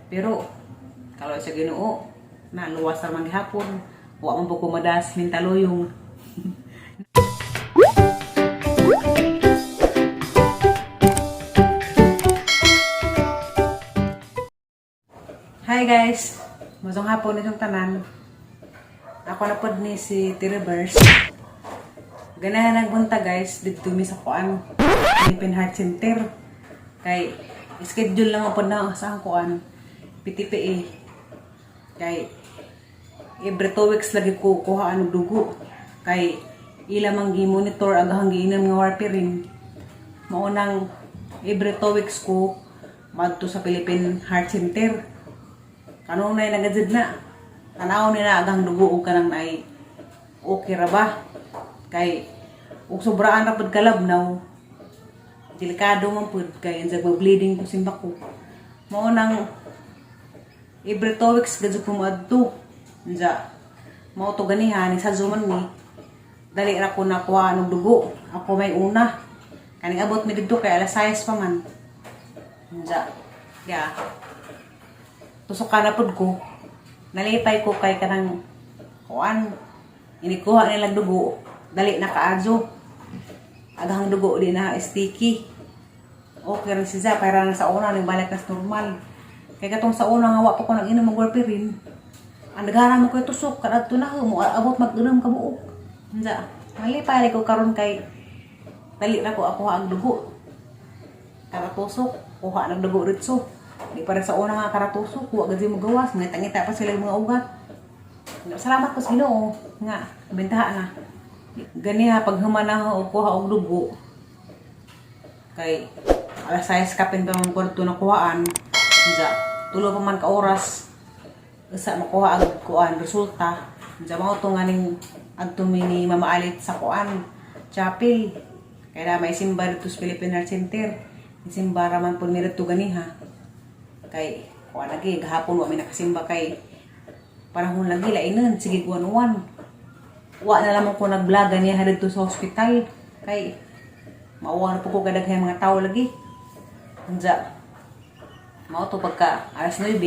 Pero kalau sa Ginoo na luwas ra man gihapon, wa man po ko madas mintaluyong. Hi guys! Masong hapon itong tanan. Ako na pod ni si Tiribers. Ganahan nagbunta guys, dito mi sa kuan, Philippine Heart Center. Kay schedule lang pod na sa ang kuan, PTPA. Kay every 2 weeks lagi ko kuhaan og dugo. Kay ila mang gi-monitor agahang giinom nga warfarin. Mao nang every 2 weeks ko madto sa Philippine Heart Center. Kanunay nagadzid na. Tanaw nila agang dugo og kanang naay okay ra ba? Kay ug sobraan ra pud kalabnaw. Delikado man pud kay insag mag-bleeding ko simba ko. Mao nang every 2 weeks gadyo ko moadto. Unsa mao to ganiha ni sa man ni dali ra ko nakuha og dugo. Ako may una. Kaning abot mi didto kay alas 6 pa man. Unsa. Ya. Tusukan na pud ko. Nalipay ko kay kanang kuan inikuha nilang dugo, dali na kaadyo. Agahang dugo di na sticky. Okay rin siya para na sa una ning balik nas normal. Kay katong sa una nga wa pa ko nag inom og warfarin. Ang daghanan mo kay tusok kadto na mo abot mag-inom ka buok. Unsa? Malipay ko karon kay dali ra ko ako ang dugo. Karatusok, kuha ng dugo ritso. Di para sa una nga karatusok, kuha gid mo gawas, ngita-ngita pa sila yung mga ugat. Salamat ko sa Ginoo nga bentaha na. Ganiha pag humana og kuha og dugo kay alas 6 kapin pa man kwarto na kuhaan. Unsa, tulo pa man ka oras usa makuha ang kuan resulta. Unsa mao to nga ning adto mi ni Mama Alit sa kuan chapel. Kaya na may simba dito sa Philippine Heart Center. Simba ra man pud mi didto ganiha. Kay kuan lagi gahapon wa mi nakasimba kay panahon lagi lainan sige guwan. Wa na lamang ko nag-vlog ganiha didto sa hospital kay mauwa na po ko kadaghay mga tao lagi. Unsa mao to pagka alas 9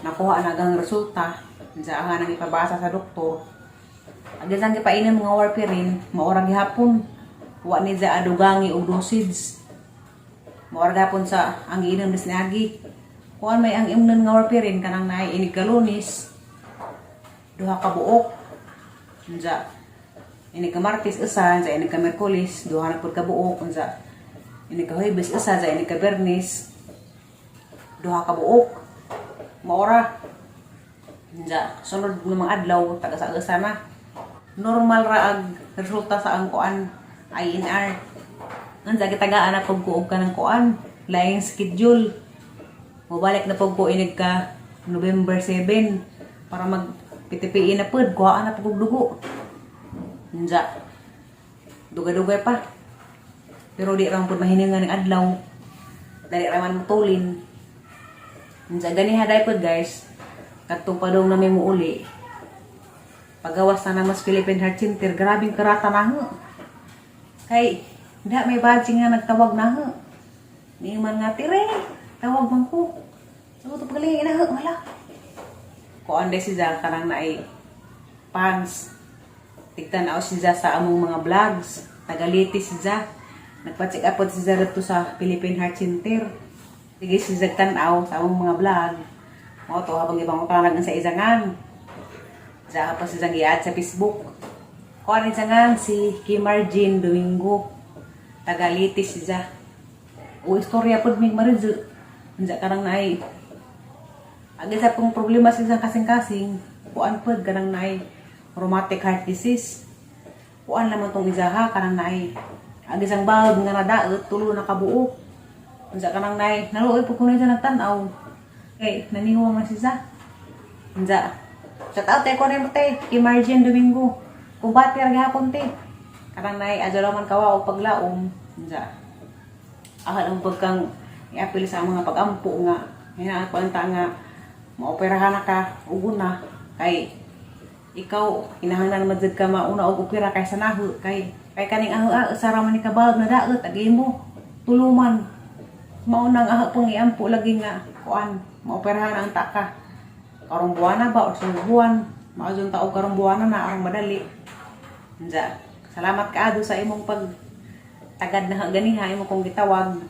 nakuha na ang resulta. Unsa ang nang ipabasa sa doktor. Agad ang gipainom mga warfarin, maura gihapon. Wa ni za adugangi og dosage. Maura gihapon sa ang giinom ni agi. Kuan may ang imnon nga warfarin kanang naay inig ka Lunes, duha ka buok. Unsa inig ka Martes usa, unsa inig ka Miyerkules duha na pud ka buok, unsa inig ka Huwebes usa, unsa inig ka Biyernes duha ka buok. Maora. Unsa sunod ng mga adlaw taga sa usa na. Normal ra ang resulta sa ang kuan INR. Unsa gitagaan na pud ko og kanang kuan laing schedule. Mobalik na pud ko inig ka November 7 para mag PTPA na pud, kuhaan na pud og dugo. Unsa dugay-dugay pa. Pero di ra man pud mahiningan ng adlaw. Dali ra man mutulin. Unsa ganiha dai pud guys. Kadtong padung na may muuli. Pagawas na naman sa Philippine Heart Center, grabing karata na ho. Kay, da may badging nga nagtawag na ho. Ni man nga tire, tawag man ko. So, ito pagaling ina ho, wala. Kuan day siya kanang naay fans. Tigtan-aw siya sa among mga vlogs. Tagaliti siya. Nagpa-check up pod siya dito sa Philippine Heart Center. Sige siya tan-aw sa among mga vlog. Mao to habang ibang utanag sa isangan. Sa pa siya giad sa Facebook. Kuan isangan si Kimarjin Domingo. Tagaliti siya. O istorya pod mig maridyo. Unsa karang naay Agi sa pong problema sa isang kasing-kasing, kuan pod kanang naay rheumatic heart disease. Kuan naman tong isaha kanang naay agi sang valve nga nadaot tulo na kabuok. Unsa kanang naay naluoy po kuno siya nagtan-aw. Kay naniwang na siya. Unsa. Shout out te ko nimo te, Emergent Domingo. Kumbati ra gihapon te. Kanang naay adyo man kawa og paglaom. Unsa. Ahal ang pagkang iapil sa mga pag-ampo nga hinaan ko ang ta nga maoperahan na ka ugon na kay ikaw kinahanglan man jud ka mauna og opera kaysa nahu kay kay kaning aho ah, usa ra man ni ka valve na daot agi mo tuluman. Mao nang aho pong iampo lagi nga kuan, maoperahan ang taka. Karong buwana ba or sunod buwan? Maadyon ta og karong buwana na arong madali. Unsa, salamat kaado sa imong pag tagad na ganiha imo kong gitawag.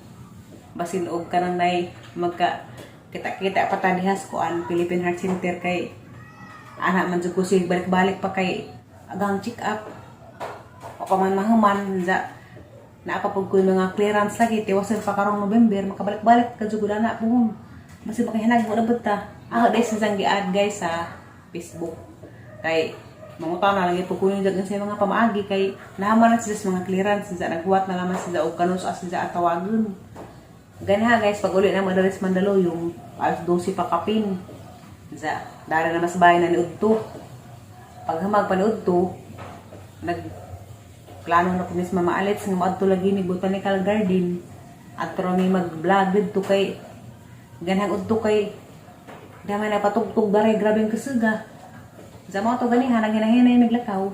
Basin og kanang nay magka kita-kita pa ta dihas kuan, Philippine Heart Center, kay ana man jud ko sig balik-balik pa kay agang check up o pa man mahuman. Unsa, naa pa pud ko yung mga clearance lagi, tiwasan pa karong November, makabalik-balik ka jud na puhon, basi makahinag mo na ta. Ah, dahil sa isang gi-add, guys, sa Facebook kay mangutan na lagi pud ko yung sa mga pamaagi kay naman na siya sa mga clearance. Sa naghuwat na naman siya og kanus siya at tawagon. Ganha, guys, pag uli na mo dali sa Mandaluyong, alas 12 pa kapin. Sa dari na mas bahay na ni Udto. Paghamag pa ni Udto, nag plano na ko mis Mama Alex nga moadto lagi ni Botanical Garden. Adto ra mi mag-vlog didto kay ganhang udto kay damay na patugtog dare, grabe ang kasuga. Sa mo to ganiha naghinay-hinay miglakaw.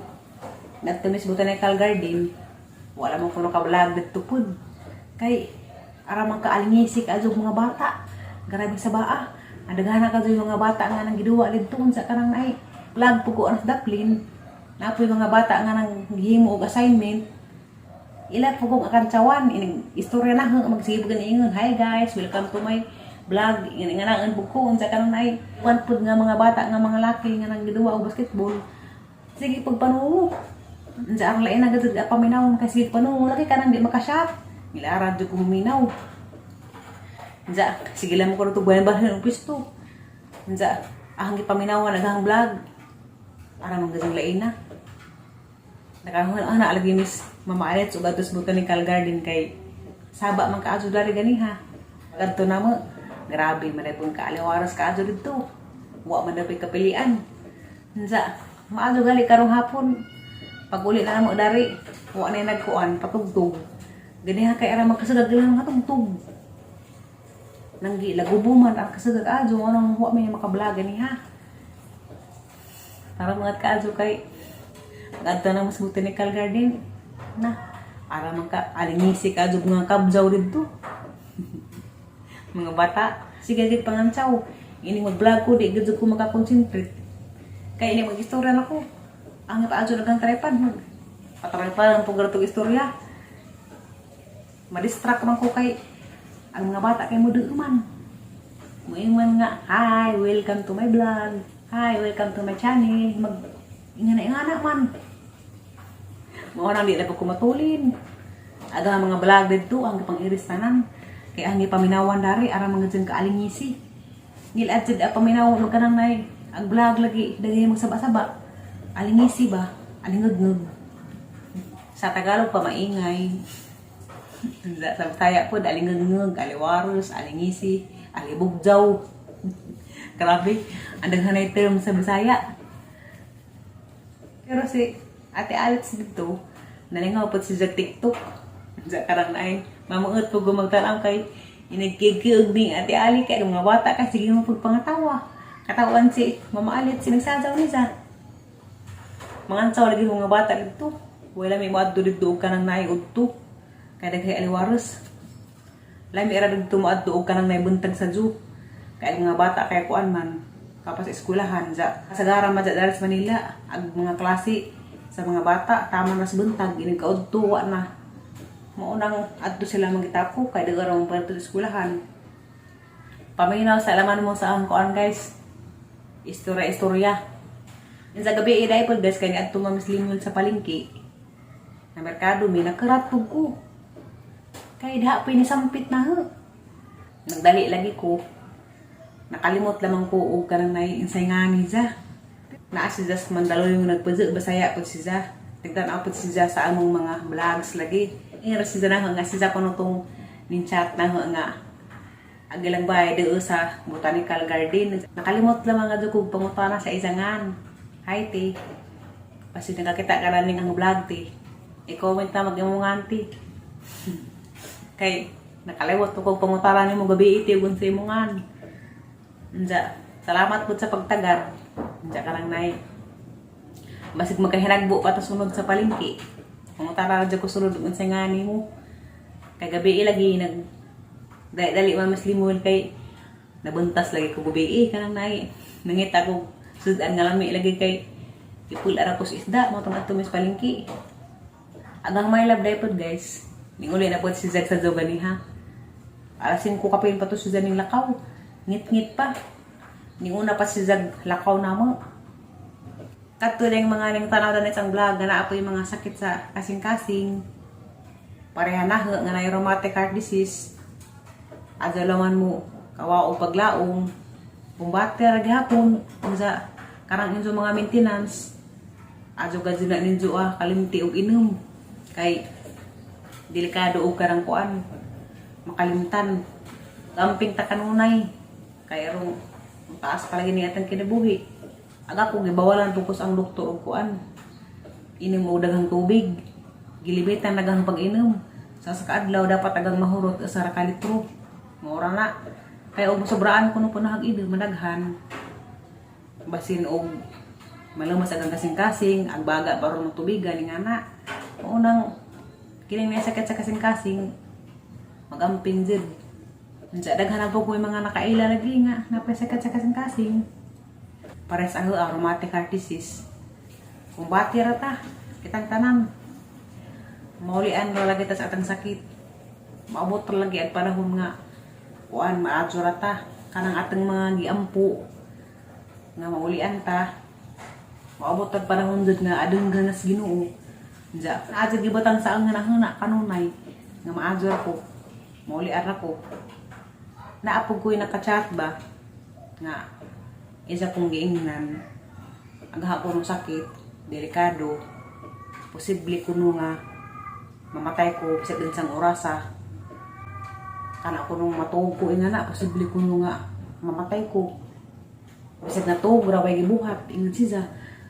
Ngadto mis Botanical Garden. Wala man ko ka-vlog didto pud. Kay ara man kaalingisik adyo mga bata. Grabe sa baa. Ang daghan ka yung mga bata nga nang giduwa didto. Unsa kanang ay vlog po ko anas daplin. Napoy mga bata nga nang gihimo og assignment. Ila po kong akantsawan ining istorya na magsige pud ingon, "Hi guys, welcome to my vlog." Ingin nga naan pud ko. Unsa kanang ay one pud nga mga bata nga mga laki nga nang giduwa og basketball. Sige pagpanuo. Unsa ang lain na gud paminaw kay sige panuo laki kanang di makashot. Ngilara jud ko muminaw. Unsa, sige lang mo ko to bahin bahin ang pisto. Unsa, ahang gipaminawan naghang vlog. Ara man gud lain na. Nakahun ana lagi miss Mama Alet ug adto sa Botanical Garden kay saba man kaadto dari ganiha. Kadto na mo, grabe man pong kaaliwaras kaadto didto. Wa man dapat kapilian. Unsa, maadto gali karong hapon. Pag uli na mo dari, wa na nagkuan patugtog. Ganiha kay ara magkasagad lang nga tugtog. Nanggi lagubo man ang kasagad adto, anong wa may makablog ganiha. Para mga kaadto kay adto na mas Botanical Garden na ara man ka alingisi ka adto mga kabjaw didto. Mga bata, sige gid pangantsaw. Ini mag-vlog ko, di gid ko makakonsentrate. Kay ini mag-istorya na ko. Ang paadto nagang tripod mag patry pa lang po garatog istorya. Ma-distract man ko kay ang mga bata kay mo man. Muingon nga, "Hi, welcome to my vlog. Hi, welcome to my channel." Mag ingana ingana man. Mao nang di na po ko matulin. Aga mga vlog didto ang pang-iris tanan. Kay ang ipaminawan dari ara mga dyan kaalingisi. Ngilad jud ang paminaw magkanang nay ang vlog lagi daghay magsaba-saba. Alingisi ba? Alingugngug. Sa Tagalog pa maingay. Sa Bisaya po, alingugngug, aliwaros, alingisi, alibugjaw. Grabe, ang daghan na term sa Bisaya. Pero si Ate Alex dito, nalingaw po si sa TikTok. Sa karang ay, mamuot po gumagtanaw kay inagkikiug ni Ate Ali kay mga bata ka sige mo pagpangatawa. Katawan si Mama Alit, sinagsasaw ni sa. Mga ansaw lagi mga bata dito. Wala may moadto dito og kanang naay udto. Kay daghay aliwaros. Lami ra dito moadto og kanang naay buntag sa zoo. Kay ang mga bata kay kuan man kapas eskwelahan sa kasagaran man sa sa Manila ang mga klase sa mga bata tama na sa buntag, inig kaudto wa na. Mao nang adto sila magitapo kay daghan ra man pa sa eskwelahan. Paminaw sa alaman mo sa ang kuan, guys. Istorya istorya. Sa gabi iday po, guys, kay adto man Miss Limon sa palengke. Na merkado mi nakarat pud ko. Kay daha pa sampit na ho. Nagdali lagi ko. Nakalimot lamang ko og kanang nay insay nga ni za. Naa si Zas Mandaluyong nagpadyo, Bisaya pud si Za. Tigtan-aw pud si Za sa among mga vlogs lagi. Ingra si Za na nga si Za kuno tong nin chat na nga ang ilang bahay doon sa Botanical Garden. Nakalimot lamang nga kog pangutana sa isangan. Hi, te. Basta nakakita ka na ning ang vlog, te. I-comment na mag-imungan, te. Kay nakalimot ko kog pangutana nimo gabi iti ug sa imungan. Unsa, salamat po sa pagtagad. Unsa ka lang nay. Basig magkahinagbo pa ta sunod sa palengke. Pangutana ra jud ko sunod ug unsay nga nimo. Kay gabi lagi nag dali dali man mas limol kay Nabuntas lagi ko gabi kanang naay nangita ko sudan nga lami lagi kay ipul ara ko sa isda mao tong adto mis palengke. Agang my love day pod, guys. Ning-uli na pod si Zeg sa zoo ganiha. Alas 5 kapin pa to si Zeg ning lakaw. Ngit-ngit pa. Ning una pa si Zeg lakaw namo. Kadto ning mga ning tanaw na isang vlog nga naa po yung mga sakit sa kasing-kasing. Pareha na nga na rheumatic heart disease. Adyo man mo kawa paglaom. Kumbate ra gihapon unsa karang inyo mga maintenance. Adyo gad na ninyo kalimti og inom. Kay delikado og karang kuan makalimtan. Gamping ta kanunay. Kay arong ang taas pa lagi ni atang kinabuhi. Aga ko gibawalan tungkol ang doktor og kuan. Inom og daghang tubig. Gilimitan daghang pag-inom. Sa kaadlaw dapat agang mahurot usa ra ka litro. Mao na. Kay og sobraan kuno punahag inom madaghan. Basin og malumas agang kasing-kasing, agbaga baron ng tubigan ni nga. Unang kining may sakit sa kasing-kasing, magamping jud. Unsa daghan na po ko yung mga nakaila lagi nga napay sakit sa kasing-kasing. Pares ang rheumatic heart disease. Kumbati ra ta, kitang tanan. Maulian ra lagi ta sa atang sakit. Maabot ra lagi ang panahon nga kuan maadyo ra ta kanang atang mga giampo nga maulian ta. Maabot ang panahon jud nga adunggan nas Ginoo. Unsa naadyo gibutang sa ang hunahuna kanunay nga maadyo ra ko. Maulian ra ko. Naapog ko'y naka-chat ba nga isa kong giingnan ang ko ng sakit delikado, posible kuno nga mamatay ko bisag unsang orasa. Kana ko nung matuog ko inga na posible kuno nga mamatay ko bisag natuog ra way gibuhat. Ingon siya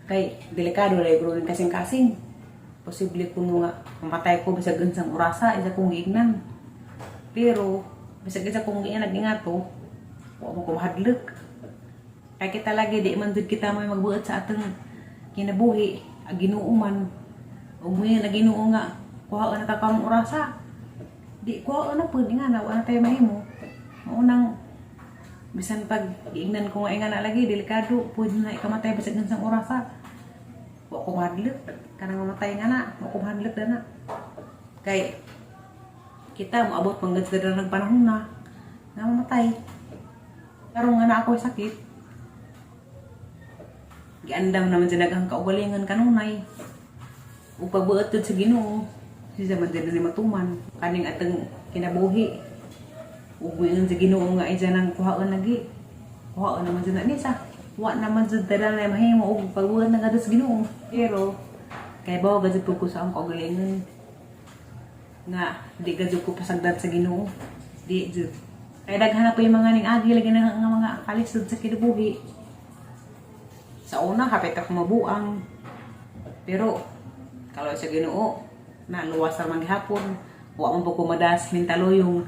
kay delikado ra gro kasing-kasing, posible kuno nga mamatay ko bisag unsang orasa, isa kong giingnan. Pero bisag isa kong giingnan nag-ingato, wa mo ko mahadlok kay kita lagi di man jud kita may magbuot sa atong kinabuhi, ang Ginoo man. Ug may na Ginoo nga kuha na ka karong orasa, di kuha na pud nga na wa na tayo mahimo. Maunang bisan pag giingnan ko nga inga na lagi delikado, pwede na ikamatay bisag unsang orasa, wa ko mahadlok kanang mamatay nga na, wa ko mahadlok na kay kita moabot man gud sa ng panahon na nga mamatay. Karon nga na ako sakit, giandam naman sa daghang kaugalingon kanunay ug pagbuot jud sa Ginoo, siya man jud ni matuman kaning atong kinabuhi. Ug moingon sa Ginoo nga iya nang kuhaon lagi, kuhaon naman jud na niya. Wa naman jud tanan na mahimo og pagbuot na ngadto sa Ginoo. Pero kay bawo gud ko sa akong kaugalingon nga di gud ko pasagdan sa Ginoo, di jud. Kay daghan na po yung mga ning agi lagi na nga mga kalisod sa kinabuhi. Sa una hapit ako mabuang, pero kalau sa Ginoo na luwas ra man gihapon. Wa man po ko madas mintaluyong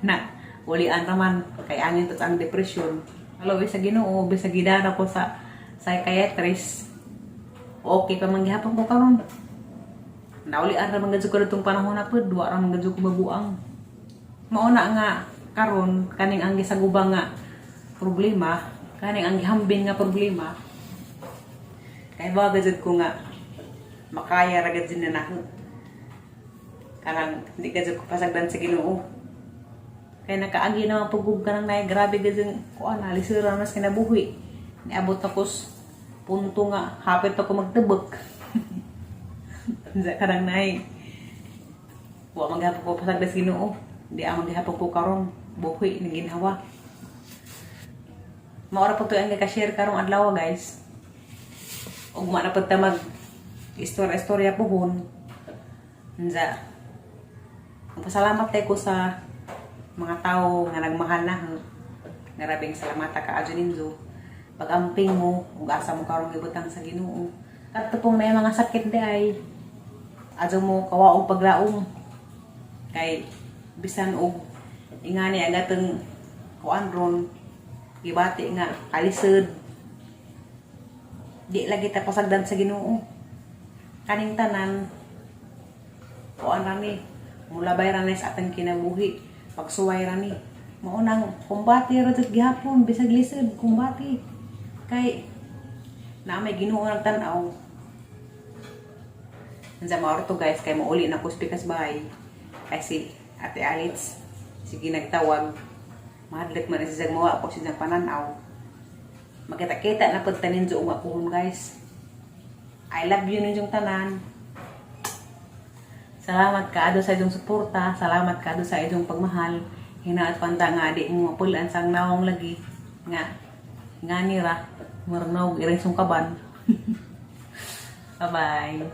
na ulian raman kay angin to sa ang depression. Kalau sa Ginoo, bisag gidara ko sa psychiatrist, okay pa man gihapon ko karon. Naulian ra man gud ko ditong panahon na pud, wa ra man gud ko mabuang. Mao na nga karon kaning ang gisaguba nga problema, kaning ang gihambin nga problema, kay ba gud ko nga makaya ra gud na nako. Kanang hindi gud ko pasagdan sa Ginoo kay nakaagi naman pugog kanang nay grabe gud kuan na lisura na sa kinabuhi. Niabot ako sa punto nga hapit ako magtubok sa kanang nay wa man gihapon ko pasagdan sa Ginoo. Di ang gihapon ko karon buhi ning ginhawa. Mao ra po to ang ka-share karong adlaw, guys. Ug na pud ta mag istorya-istorya puhon. Unsa. Magpasalamat tayo ko sa mga tao nga nagmahal na. Grabing salamat ka adyo ninyo. Pag-amping mo, ug asa mo karong gibutang sa Ginoo. Kadto pong na mga sakit di ay adyo mo kawaog paglaom. Kay bisan og ingani ang atong kuan ron gibati nga kalisod, di lagi ta pasagdan sa Ginoo. Kaning tanan kuan ra ni, mulabay ra ni sa atong kinabuhi, pagsuway ra ni. Maunang kumbati ra jud gihapon bisag lisod, kumbati. Kay naa may Ginoo nagtan-aw. Unsa mao to, guys, kay mauli na ko sa pikas bahay. Kay si Ate Alitz sige nagtawag. Mahadlok man siya mawa ko siya pananaw. Magkita-kita na pud ta ninyo ugma puhon, guys. I love you ninyong tanan. Salamat kaado sa inyong suporta, salamat kaado sa inyong pagmahal. Hinaot panta nga di mo mapulan sang nawong lagi nga nga nira murag nawong iring sungkaban. Bye-bye.